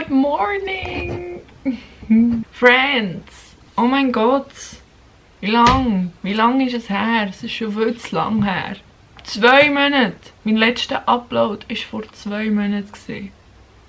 Good morning! Friends! Oh mein Gott! Wie lang? Wie lang ist es her? Es ist schon viel zu lang her. 2 Monate! Mein letzter Upload war vor 2 Monaten.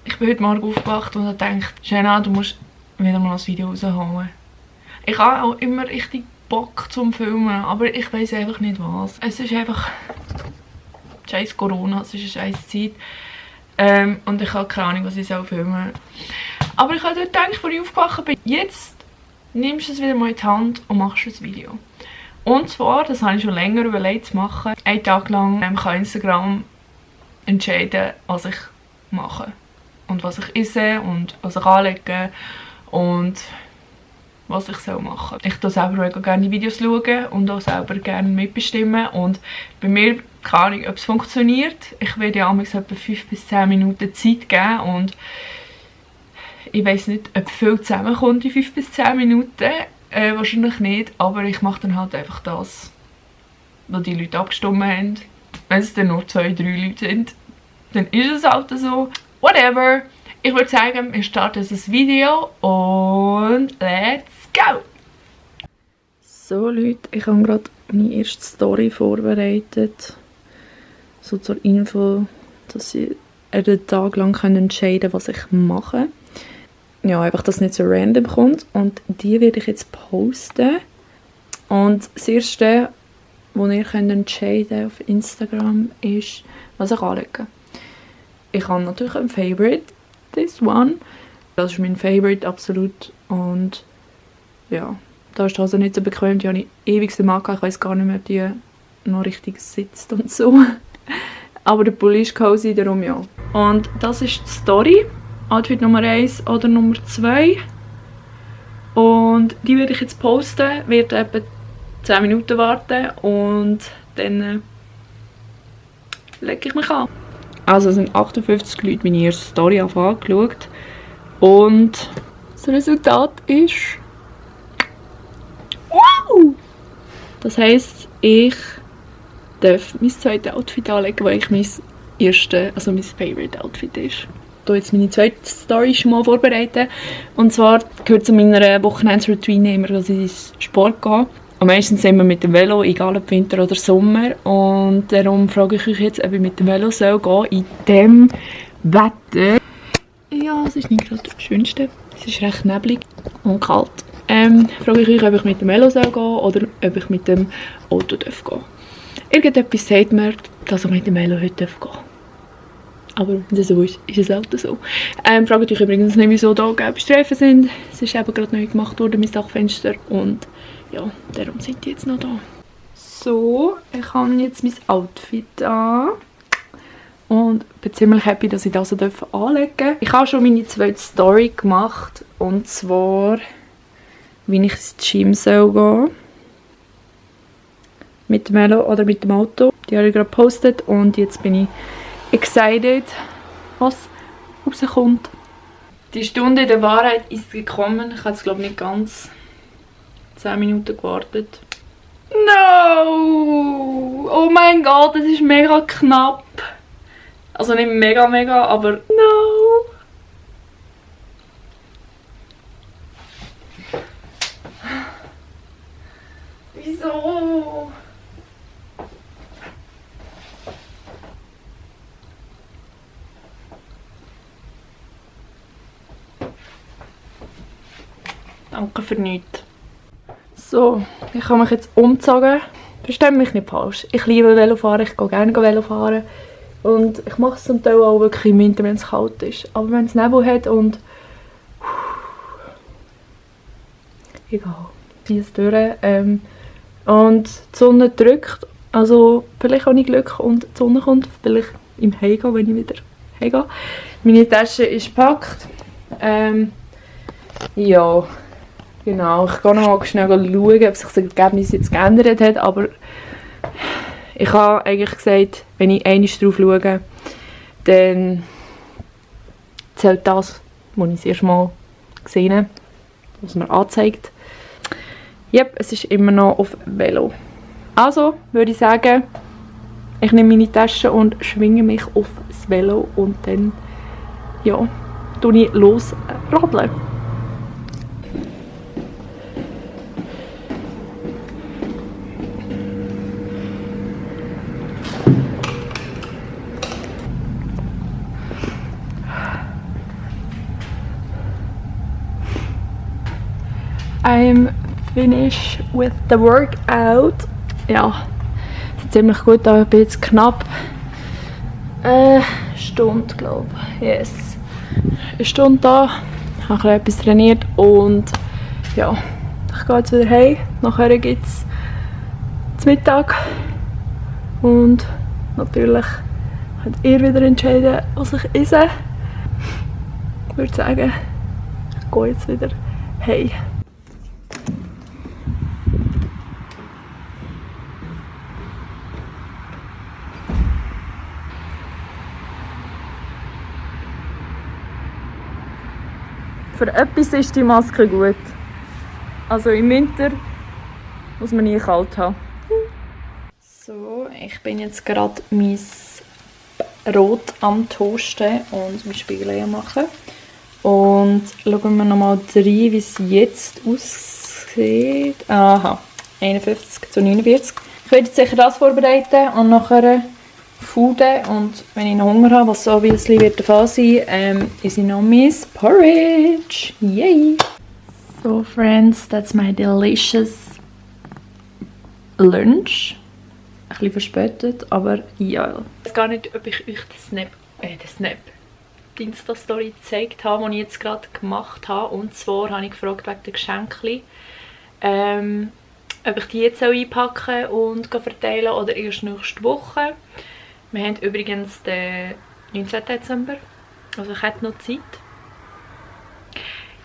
Ich bin heute Morgen aufgewacht und habe gedacht, Jenna, du musst wieder mal ein Video rausholen. Ich habe auch immer richtig Bock zum Filmen, aber ich weiß einfach nicht was. Es ist einfach scheiß Corona, es ist eine scheiß Zeit. Und ich habe keine Ahnung, was ich filmen soll. Aber ich habe dort gedacht, bevor ich aufgewacht bin, jetzt nimmst du es wieder mal in die Hand und machst ein Video. Und zwar, das habe ich schon länger überlegt zu machen, 1 Tag lang kann Instagram entscheiden, was ich mache. Und was ich esse und was ich anlege und was ich machen soll. Ich schaue selber mega gerne Videos schauen und auch selber gerne mitbestimmen. Und bei mir, keine Ahnung, ob es funktioniert. Ich werde ja etwa 5 bis 10 Minuten Zeit geben und ich weiß nicht, ob viel zusammenkommt in 5 bis 10 Minuten. Wahrscheinlich nicht, aber ich mache dann halt einfach das, was die Leute abgestimmt haben. Wenn es dann nur 2, 3 Leute sind, dann ist es halt so. Whatever. Ich würde sagen, wir starten das Video und let's go! So Leute, ich habe gerade meine erste Story vorbereitet. So zur Info, dass sie einen Tag lang entscheiden können, was ich mache. Ja, einfach, dass es nicht so random kommt. Und die werde ich jetzt posten. Und das erste, was ihr entscheiden könnt auf Instagram, ist, was ich anlege. Ich habe natürlich ein Favorite. This one. Das ist mein Favorite, absolut. Und ja, da ist die Hose nicht so bequem. Die habe ich ewig gemacht. Ich weiß gar nicht mehr, ob die noch richtig sitzt und so. Aber der Pulli ist cozy, darum ja. Und das ist die Story. Outfit Nummer 1 oder Nummer 2. Und die werde ich jetzt posten. Werde etwa 10 Minuten warten. Und dann lege ich mich an. Also es sind 58 Leute meine erste Story angeschaut. Und das Resultat ist... Wow! Das heisst, ich darf mein zweites Outfit anlegen, weil ich mein Favorite Outfit ist. Ich habe jetzt meine zweite Story schon mal vorbereitet. Und zwar gehört zu meiner Wochenendsroutine immer, dass ich ins Sport gehe. Und meistens sind wir mit dem Velo, egal ob Winter oder Sommer. Und darum frage ich euch jetzt, ob ich mit dem Velo soll gehen in diesem Wetter. Ja, es ist nicht gerade das Schönste. Es ist recht neblig und kalt. Frage ich euch, ob ich mit dem Velo soll gehen oder ob ich mit dem Auto gehen darf. Irgendetwas sagt mir, dass ich mit dem Velo heute gehen darf. Aber wenn es so ist, ist es halt so. Fragt euch übrigens nicht, wieso da gelbe Streifen sind. Es ist eben gerade neu gemacht worden, mein Dachfenster. Und ja, darum sind die jetzt noch da. So, ich habe jetzt mein Outfit an. Und bin ziemlich happy, dass ich das anlegen darf. Ich habe schon meine zweite Story gemacht. Und zwar, wie ich ins Gym soll gehen. Mit dem Velo oder mit dem Auto. Die habe ich gerade gepostet. Und jetzt bin ich excited, was rauskommt. Die Stunde der Wahrheit ist gekommen. Ich habe jetzt glaube ich nicht ganz 10 Minuten gewartet. No! Oh mein Gott, das ist mega knapp. Also nicht mega, aber no! Wieso? Danke für nichts. So, ich habe mich jetzt umgezogen. Versteht mich nicht falsch. Ich liebe Velofahren, ich gehe gerne Velofahren. Und ich mache es zum Teil auch wirklich im Winter, wenn es kalt ist. Aber wenn es Nebel hat und... egal. Hier ist durch. Und die Sonne drückt. Also vielleicht habe ich Glück und die Sonne kommt. Vielleicht im Heimgehen, wenn ich wieder heimgehe. Meine Tasche ist gepackt. Ja... Genau, ich gehe noch mal schnell schauen, ob sich das Ergebnis jetzt geändert hat, aber ich habe eigentlich gesagt, wenn ich einmal drauf schaue, dann zählt das, was ich das erste Mal gesehen habe, was mir anzeigt. Yep, es ist immer noch auf Velo. Also würde ich sagen, ich nehme meine Tasche und schwinge mich auf das Velo und dann, ja, tue ich losradeln. I'm finished with the workout. Ja, sieht ziemlich gut aus. Ich bin jetzt knapp eine Stunde, glaube ich. Yes. Eine Stunde da. Ich habe etwas trainiert und ja, ich gehe jetzt wieder heim. Nachher gibt es zum Mittag. Und natürlich könnt ihr wieder entscheiden, was ich esse. Ich würde sagen, ich gehe jetzt wieder heim. Für etwas ist die Maske gut. Also im Winter muss man nie kalt haben. So, ich bin jetzt gerade mein Brot am Toasten und mein Spiegelei am machen. Und schauen wir nochmal rein, wie es jetzt aussieht. Aha, 51 zu 49. Ich werde jetzt sicher das vorbereiten und nachher fooden. Und wenn ich noch Hunger habe, was so obviously wird der Fall sein, ist noch mein Porridge. Yay! So friends, that's my delicious lunch. Ein bisschen verspätet, aber ja. Ich weiß gar nicht, ob ich euch die Insta-Story gezeigt habe, die ich jetzt gerade gemacht habe. Und zwar habe ich gefragt wegen den Geschenken, ob ich die jetzt einpacken und verteilen oder erst nächste Woche. Wir haben übrigens den 19. Dezember, also ich hätte noch Zeit.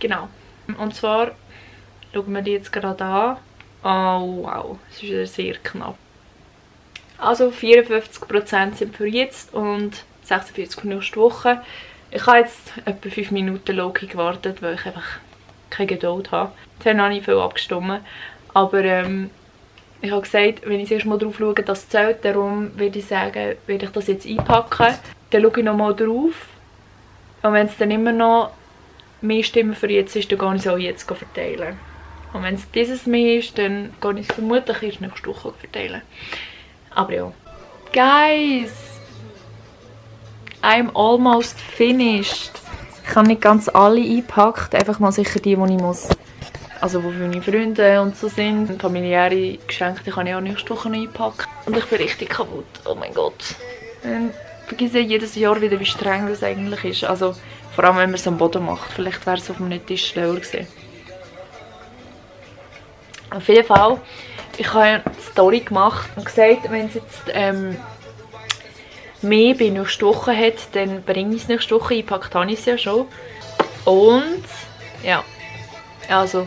Genau. Und zwar schauen wir die jetzt gerade an. Oh wow, es ist wieder sehr knapp. Also 54% sind für jetzt und 46% für nächste Woche. Ich habe jetzt etwa 5 Minuten Loki gewartet, weil ich einfach keine Geduld habe. Jetzt habe ich noch nicht viel abgestimmt. Aber ich habe gesagt, wenn ich erst mal drauf schaue, das zählt, darum würde ich sagen, werde ich das jetzt einpacken. Dann schaue ich nochmal drauf. Und wenn es dann immer noch mehr Stimmen für jetzt ist, dann gehe ich es auch jetzt verteilen. Und wenn es dieses mehr ist, dann gehe ich es vermutlich erst nächste Woche verteilen. Aber ja. Guys! I'm almost finished. Ich habe nicht ganz alle eingepackt, einfach mal sicher die ich muss. Also wo für meine Freunde und so sind. Familiäre Geschenke die kann ich auch nächste Woche noch einpacken. Und ich bin richtig kaputt. Oh mein Gott. Ich vergesse jedes Jahr wieder, wie streng das eigentlich ist. Also vor allem, wenn man es am Boden macht. Vielleicht wäre es auf dem Tisch schneller gewesen. Auf jeden Fall, ich habe eine Story gemacht und gesagt, wenn es jetzt mehr bei nächste Woche hat, dann bringe ich es nächste Woche. Eingepackt habe ich es ja schon. Und ja, also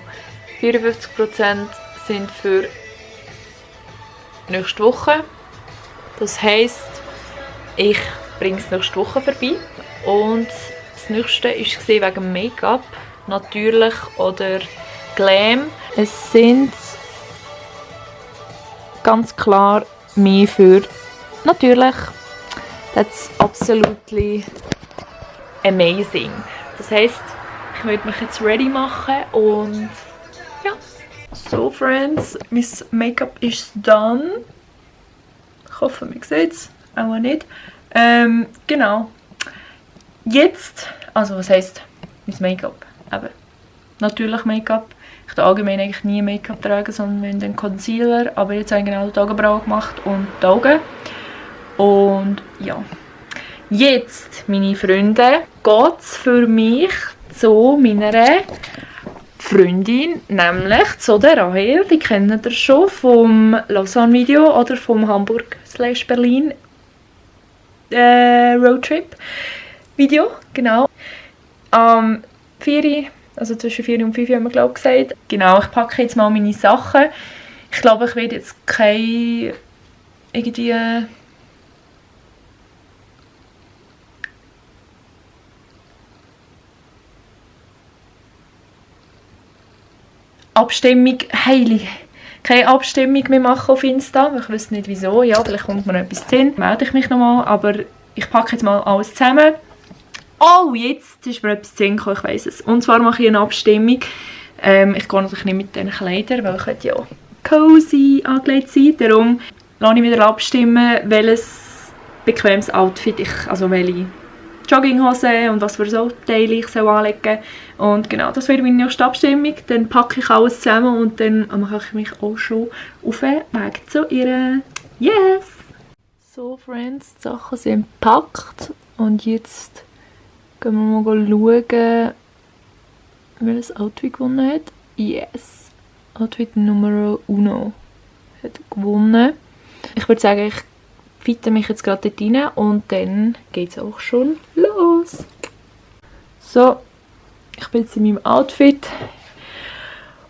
54% sind für nächste Woche. Das heisst, ich bringe es nächste Woche vorbei. Und das nächste war wegen Make-up, natürlich oder Glam. Es sind ganz klar mehr für natürlich. That's absolutely amazing. Das heisst, ich werde mich jetzt ready machen und ja. So friends, mein Make-up ist done. Ich hoffe, man sieht es. Auch nicht. Genau. Jetzt, also was heisst mein Make-up? Eben, natürlich Make-up. Ich trage allgemein eigentlich nie Make-up tragen, sondern den Concealer. Aber jetzt habe ich genau die Augenbrauen gemacht und die Augen. Und ja. Jetzt, meine Freunde, geht es für mich zu meiner Freundin, nämlich zu der Rahel. Die kennt ihr schon vom Lausanne-Video oder vom Hamburg/Berlin Roadtrip-Video. Genau. 4, also zwischen 4 und 5 haben wir glaube ich gesagt. Genau, ich packe jetzt mal meine Sachen. Ich glaube, ich werde jetzt keine irgendwie Abstimmung, heilig, keine Abstimmung mehr machen auf Insta. Ich weiß nicht wieso, ja, vielleicht kommt mir etwas hin. Melde ich mich nochmal, aber ich packe jetzt mal alles zusammen Oh, jetzt ist mir etwas zu sehen gekommen, ich weiss es. Und zwar mache ich eine Abstimmung. Ich gehe natürlich nicht mit diesen Kleidern, weil ich könnte ja cozy angelegt sein. Darum lasse ich wieder abstimmen, welches bequemes Outfit also welche Jogginghose und was für so Teile ich anlegen soll. Und genau, das wird meine nächste Abstimmung. Dann packe ich alles zusammen und dann mache ich mich auch schon auf den Weg zu ihr. Yes! So, Friends, die Sachen sind gepackt und jetzt gehen wir mal schauen, welches Outfit gewonnen hat. Yes! Outfit Numero 1 hat gewonnen. Ich würde sagen, ich fitte mich jetzt gerade dort rein und dann geht es auch schon los. So, ich bin jetzt in meinem Outfit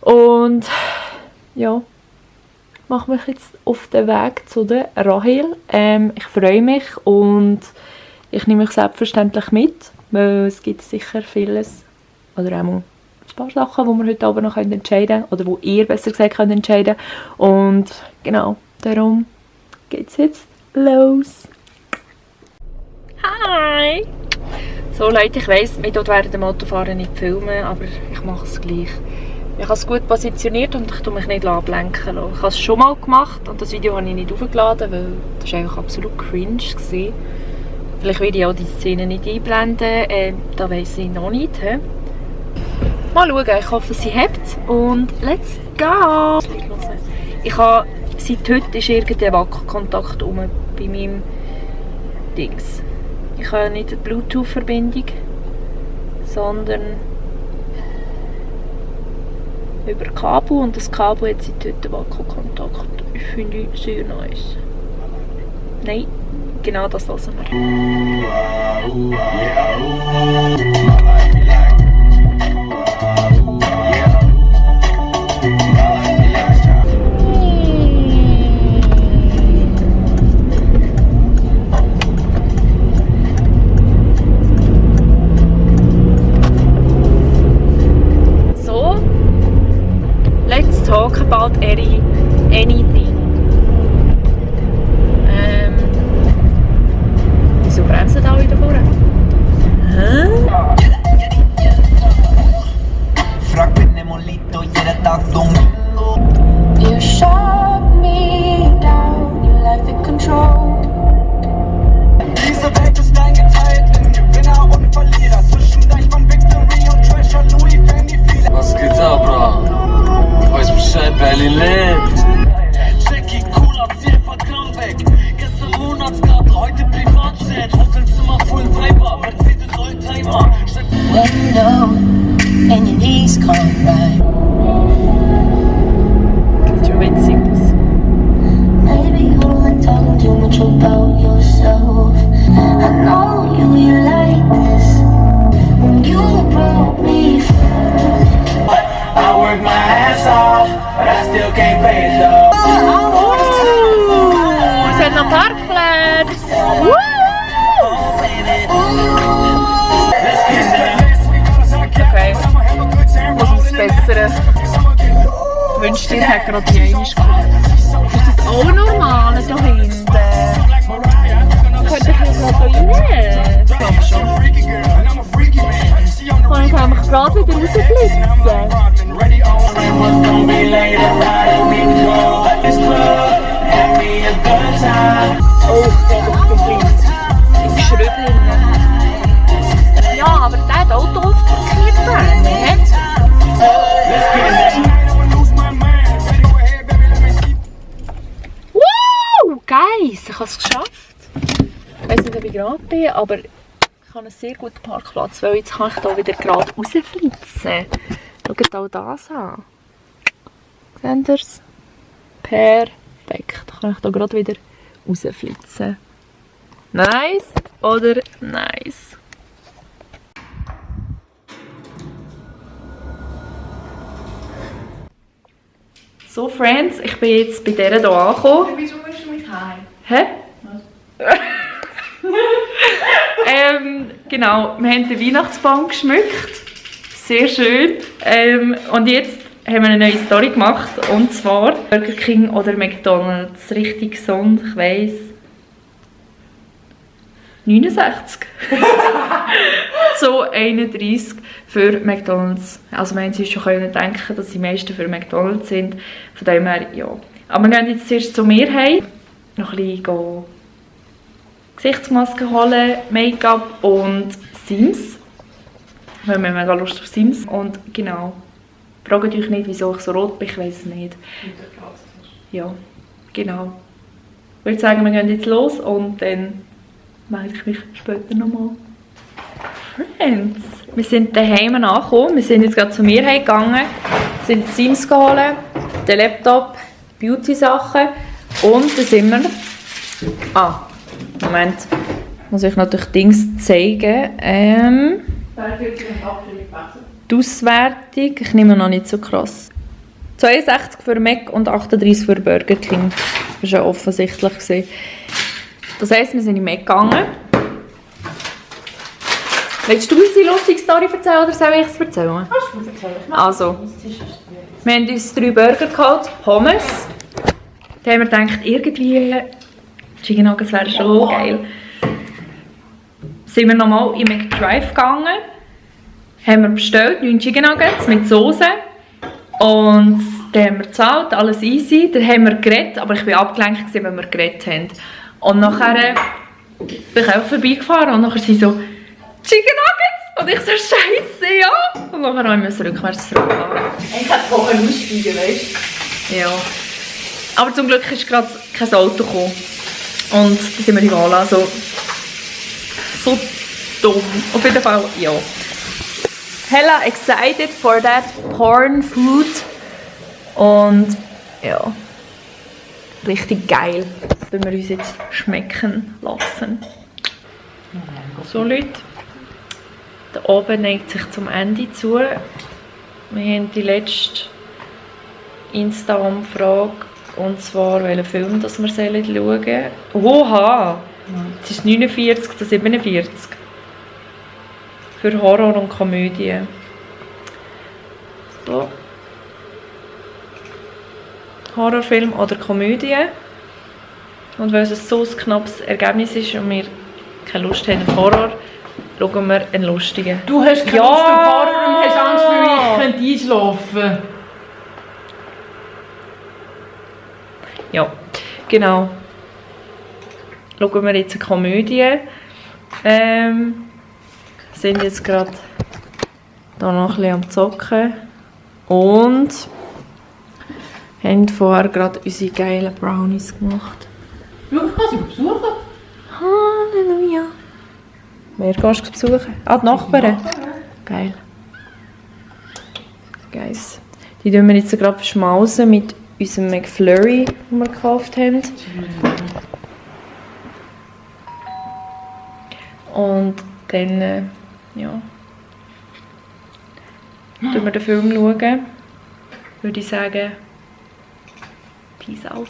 und ja, mache mich jetzt auf den Weg zu der Rahel. Ich freue mich und ich nehme mich selbstverständlich mit, weil es gibt sicher vieles oder auch mal ein paar Sachen, die wir heute Abend noch entscheiden können oder wo ihr besser gesagt könnt entscheiden. Und genau, darum geht es jetzt los. Hi! So Leute, ich weiss, wir dort während dem Autofahren nicht filmen, aber ich mache es gleich. Ich habe es gut positioniert und ich tue mich nicht ablenken lassen. Ich habe es schon mal gemacht und das Video habe ich nicht hochgeladen, weil das war eigentlich absolut cringe gewesen. Vielleicht werde ich auch die Szene nicht einblenden, da weiss ich noch nicht. He? Mal schauen, ich hoffe, sie hebt und let's go! Ich habe, seit heute ist irgendein Wackelkontakt bei meinem Dings. Ich habe nicht eine Bluetooth-Verbindung, sondern über Kabel und das Kabel hat seit heute Wackelkontakt. Ich finde es sehr nice. Nein, genau das lassen wir. Talk about anything. Wieso bremsen da wieder vorne? Hä? Frag mit ne Molito jeden Tag Domingo. You shut me down, you like the control. Diese Welt ist eingeteilt in Gewinner und Verlierer. Zwischen Deichmann, Victory und Treasure, Louis, Fanny, viele. Was geht ab, bro? Weiß Bescheid, Berlin lebt. Jackie, Cola, Zierfahrt, Comeback. Gestern Monatskarte, heute Privatjet. Hotelzimmer, Full Viper, Mercedes, Oldtimer. Window, and your knees can't ride. Sieht schon witzig aus. Maybe you're like talking too much about yourself. I know you like this. When you broke me first. I work my ass off, but I still can't pay it though. Wir sind am Parkplatz. Okay, muss uns bessere. Ich wünschte, ich hätte gerade die eine gekommen. Ist das auch normal da hinten? Könnte ich noch rein? Ich glaube schon. Und ich kann mich gerade wieder rausflitzen. Oh, ich schreibe ja, aber der hat Autos verkehrt, nicht? Wow, Guys, ich habe es geschafft. Ich weiß nicht, ob ich gerade bin, aber ich habe einen sehr guten Parkplatz, weil jetzt kann ich hier wieder gerade rausflitzen. Schaut auch das an. Seht ihr es? Perfekt. Da kann ich hier gerade wieder rausflitzen. Nice oder nice? So, Friends, ich bin jetzt bei dieser hier angekommen. Wieso willst du mich heim? Hä? Genau, wir haben den Weihnachtsbaum geschmückt. Sehr schön. Und jetzt haben wir eine neue Story gemacht. Und zwar Burger King oder McDonald's. Richtig gesund, ich weiss. 69. 2,31 für McDonald's. Also wir haben uns schon denken, dass die meisten für McDonald's sind. Von dem her, ja. Aber wir gehen jetzt zuerst zu mir heim. Noch ein bisschen Gesichtsmaske holen, Make-up und Sims. Wir haben mega Lust auf Sims. Und genau. Fragt euch nicht, wieso ich so rot bin, ich weiß es nicht. Ja, genau. Ich würde sagen, wir gehen jetzt los und dann melde ich mich später nochmal. Friends, wir sind daheim angekommen. Wir sind jetzt gerade zu mir gegangen, sind Sims geholt, den Laptop, Beauty-Sachen und dann sind wir... Moment, muss ich natürlich Dings zeigen. Die Auswertung, ich nehme noch nicht so krass. 62 für Mac und 38 für Burger King. Das war ja offensichtlich. Das heisst, wir sind in Mac gegangen. Willst du uns die lustige Story erzählen oder soll ich es erzählen? Also, wir haben uns 3 Burger geholt, Pommes. Da haben wir gedacht, irgendwie Chicken Nuggets wären schon geil. Sind wir nochmal in McDrive gegangen, haben wir bestellt 9 Chicken Nuggets mit Soße und dann haben wir gezahlt, alles easy. Dann haben wir geredet, aber ich war abgelenkt, wenn wir geredet haben. Und nachher bin ich auch vorbeigefahren und nachher sind so Chicken Nuggets und ich so «Scheisse, ja!» Und nachher mussten wir rückwärts zurückfahren. Ich hätte vorher aussteigen, weißt du? Ja. Aber zum Glück ist gerade kein Auto gekommen. Und dann sind wir in Wala, also so dumm. Auf jeden Fall, ja. Hella excited for that porn food. Und ja, richtig geil. Das wollen wir uns jetzt schmecken lassen. So Leute, da oben neigt sich zum Ende zu. Wir haben die letzte Insta-Umfrage. Und zwar, welchen Film das wir schauen sollen. Oha! Es ist 49 zu 47. Für Horror und Komödie. So. Horrorfilm oder Komödie. Und weil es so ein knappes Ergebnis ist und wir keine Lust haben auf Horror, schauen wir einen lustigen. Du hast keine Lust auf Horror und hast Angst, weil ich einschlafen könnte. Ja, genau. Schauen wir jetzt eine Komödie. Sind jetzt gerade da noch ein bisschen am Zocken. Und haben vorher gerade unsere geilen Brownies gemacht. Schau, ich kann sie besuchen. Halleluja. Wer gehst du besuchen? Die Nachbarn. Geil. Guys. Die tun wir jetzt gerade verschmausen mit unserem McFlurry, den wir gekauft haben. Und dann, ja, schauen wir den Film. Würde ich sagen, peace out.